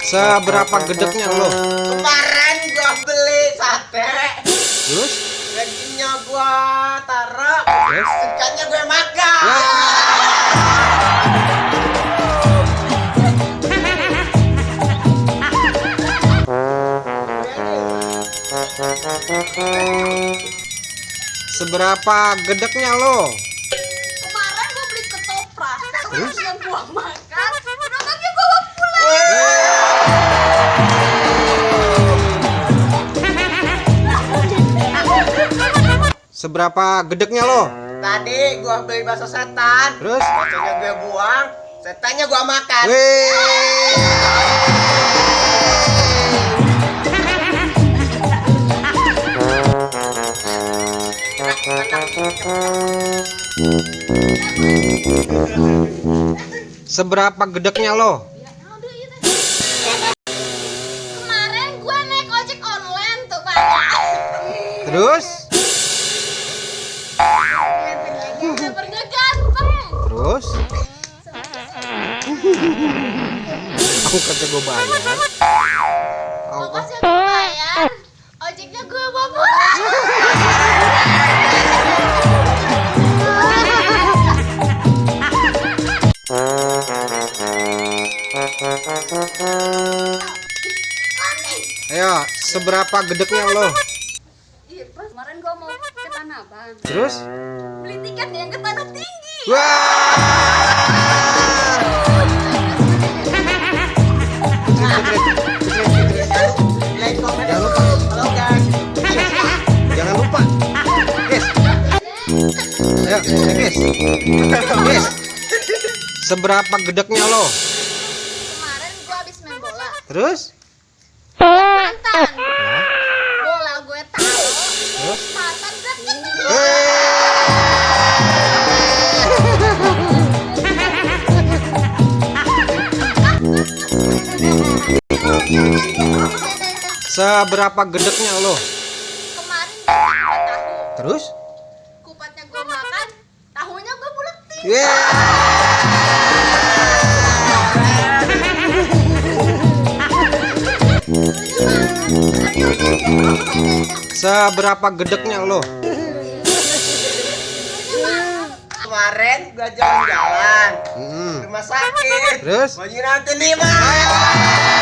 Seberapa gedeknya lo? Kemarin gua beli sate. Terus? Dagingnya gua taruh. Terus? Ikannya gue makan. Seberapa gedeknya lo? Kemarin gua beli ketoprak. Terus? Yang gua makan, udangnya bawa pulang. Seberapa gedeknya lo? Tadi gua beli bakso setan. Terus? Baksonya gue buang, setannya gua makan. Seberapa gedeknya lo? Kemarin gua naik ojek online tuh, Pak. Terus? Udah pernah ganteng. Terus? Aku kata gue bayar. Ongkosnya gua bayar, ojeknya gua bawa pulang. Ayo, seberapa gedeknya lo? Iya, Pas. Kemarin gua mau ke Tanah Abang. Terus? Beli tiket yang ke Tanah Tinggi. Like, comment, halo guys. Jangan lupa. Guys. Ayo, guys. Guys. Seberapa gedeknya lo? Kemarin gua habis main bola. Terus? Mantan. Bola gue taruh. Mantan berat kenceng. Seberapa gedeknya lo? Kemarin gua makan tahu. Terus? Kupatnya gua makan, tahunya gua buletin. Seberapa gedeknya lo? Kemarin gua jalan-jalan Mm. rumah sakit. Terus? Mau nanti 5.